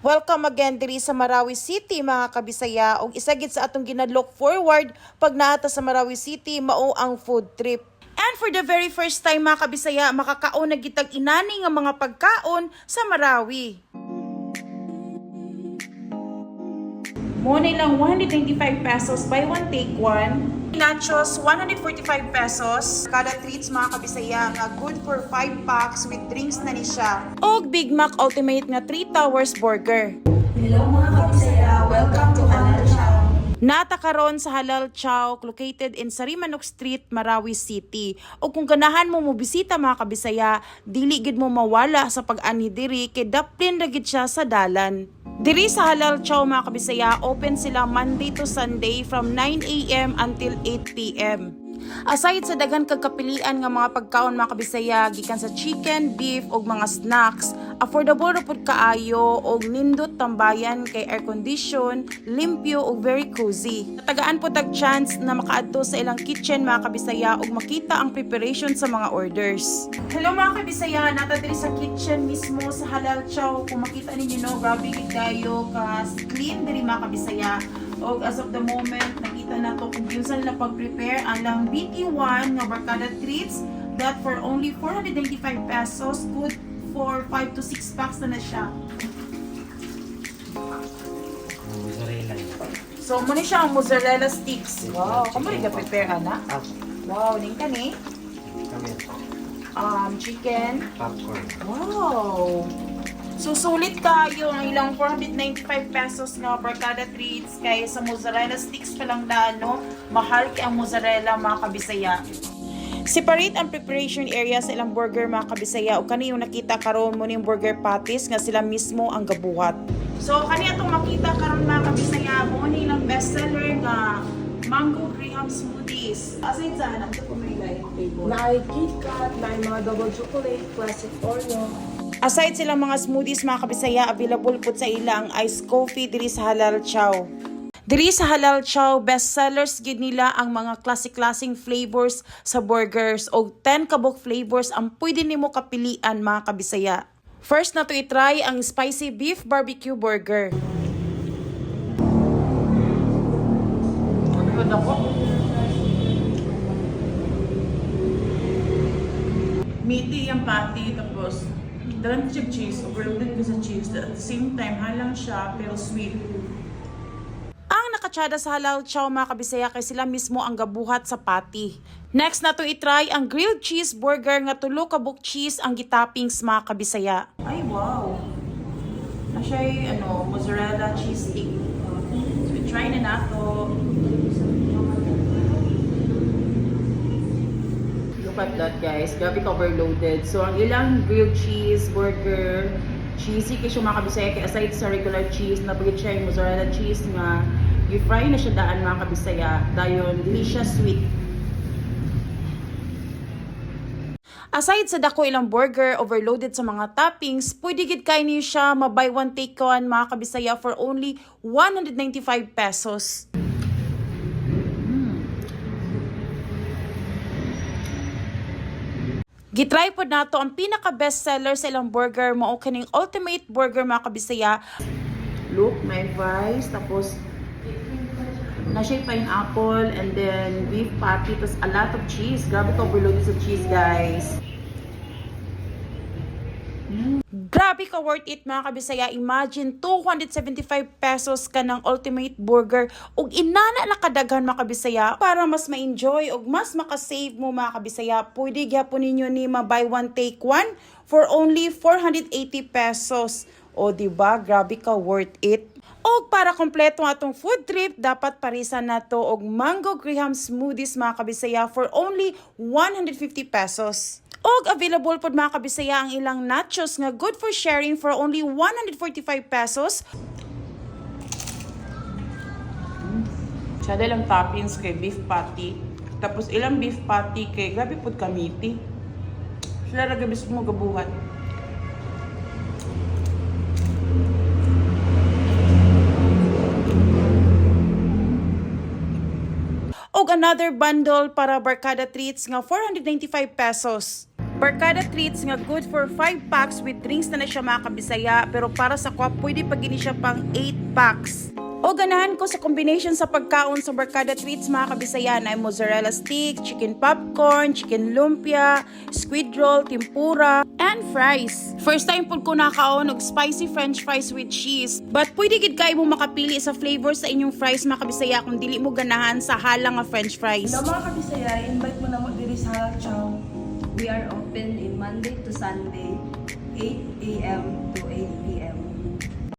Welcome again diri sa Marawi City mga kabisaya ug isa gid sa atong ginadlook forward pag naata sa Marawi City mao ang food trip. And for the very first time mga kabisaya makakaon na gitag inani nga mga pagkaon sa Marawi. Money lang 195 pesos buy one take one. Nachos 145 pesos. Kada treats mga kabisaya nga good for 5 packs with drinks na ni siya. Og Big Mac Ultimate nga 3 Towers Burger. Hello mga kabisaya, welcome to Halal Chow. Nata karon sa Halal Chow located in Sarimanok Street, Marawi City. O kung ganahan mo mobisita mga kabisaya, dili gid mo mawala sa pag-ani diri kay daplin ra gid siya sa dalan. Diri sa Halal Chow mga kabisaya, open sila Monday to Sunday from 9 a.m. until 8 p.m. Aside sa daghan kag kapilian nga mga pagkaon mga kabisaya, gikan sa chicken, beef ug mga snacks, affordable ra pud kaayo og nindot tambayan kay air condition, limpyo ug very cozy. Natagaan po tag chance na makaadto sa ilang kitchen mga kabisaya ug makita ang preparation sa mga orders. Hello mga kabisaya, nata diri sa kitchen mismo sa Halal Chow. Kung makita ninyo no, grabe gid kayo ka clean diri mga kabisaya. Og as of the moment, nakita na to kung yun na pag-prepare ang BT1 nga barkada treats that for only 495 pesos, good for 5 to 6 packs na siya. Mozzarella. So, muna siya ang mozzarella sticks. Wow, kamo rin ka-prepare, ana? Wow, ning kani. Kami. Chicken. Popcorn. Wow! So, sulit kayo ang ilang 495 pesos nga per kada treats kaya sa mozzarella sticks pa lang daan, no? Mahal kay ang mozzarella mga kabisaya. Separate ang preparation area sa ilang burger mga kabisaya o kani yung nakita karon mo ning burger patties nga sila mismo ang gabuhat. So, kani atong makita karon mga kabisaya mo ni ilang bestseller nga mango graham smoothies. Aside sa anak sa pumilay flavor. Naay KitKat, naay mga double chocolate, classic Oreo. Aside silang mga smoothies mga kabisaya, available po sa ila ang iced coffee diri sa Halal Chow. Diri sa Halal Chow, best sellers gid nila ang mga classic-classing flavors sa burgers o 10 kabuk flavors ang pwede nimo kapilian mga kabisaya. First na to i-try ang spicy beef barbecue burger. Ano ako? Meaty yung patty tapos dalang siya cheese, overloaded ka sa cheese. At the same time, halang siya pero sweet. Ang nakatsada sa Halal Chow mga kabisaya kay sila mismo ang gabuhat sa patty. Next na to i-try ang grilled cheese burger nga tulo kabuk cheese ang gitoppings mga kabisaya. Ay wow! Na siya mozzarella cheese stick. So i-try na nato. Look at that guys, grabe ka overloaded. So ang ilang grilled cheese burger, cheesy kay siya mga kabisaya kay aside sa regular cheese, nabagit siya yung mozzarella cheese nga i-fry na siya daan mga kabisaya, dayon dili siya sweet. Aside sa dako ilang burger overloaded sa mga toppings, pwede gid kay niyo siya ma-buy one take one mga kabisaya for only 195 pesos. Gitry po nato ang pinaka-best seller sa ilang burger, mao kining ultimate burger mga kabisaya. Look, may fries, tapos na siya pineapple, and then beef patty, tapos a lot of cheese. Grabe ka overloaded sa cheese, guys. Grabe ka worth it mga kabisaya. Imagine 275 pesos ka ng ultimate burger ug inana na kadaghan mga kabisaya. Para mas ma-enjoy ug mas makasave mo mga kabisaya, pwede gyapon ninyo ni ma-buy one take one for only 480 pesos. O diba, grabe ka worth it. Og para kompleto ang atong food trip, dapat parisan nato og mango graham smoothies mga kabisaya for only 150 pesos. Og available pod mga kabisaya ang ilang nachos nga good for sharing for only 145 pesos. Sada lang toppings kay beef patty. Tapos ilang beef patty kay grabe pod kamiti. Sila ra gabis mo gabuhat. Og another bundle para barkada treats nga 495 pesos. Barkada treats nga good for 5 packs with drinks na siya mga kabisaya, pero para sa kwa pwede pa gini siya pang 8 packs. O ganahan ko sa combination sa pagkaon sa Barkada treats mga kabisaya na ay mozzarella stick, chicken popcorn, chicken lumpia, squid roll, tempura, and fries. First time po ko nakaon og spicy french fries with cheese. But pwede gid kayo mo makapili sa flavor sa inyong fries mga kabisaya kung dili mo ganahan sa halang nga french fries. Hello mga kabisaya, invite mo na mo diri sa Halal Chow. We are open in Monday to Sunday, 8 a.m. to 8 p.m.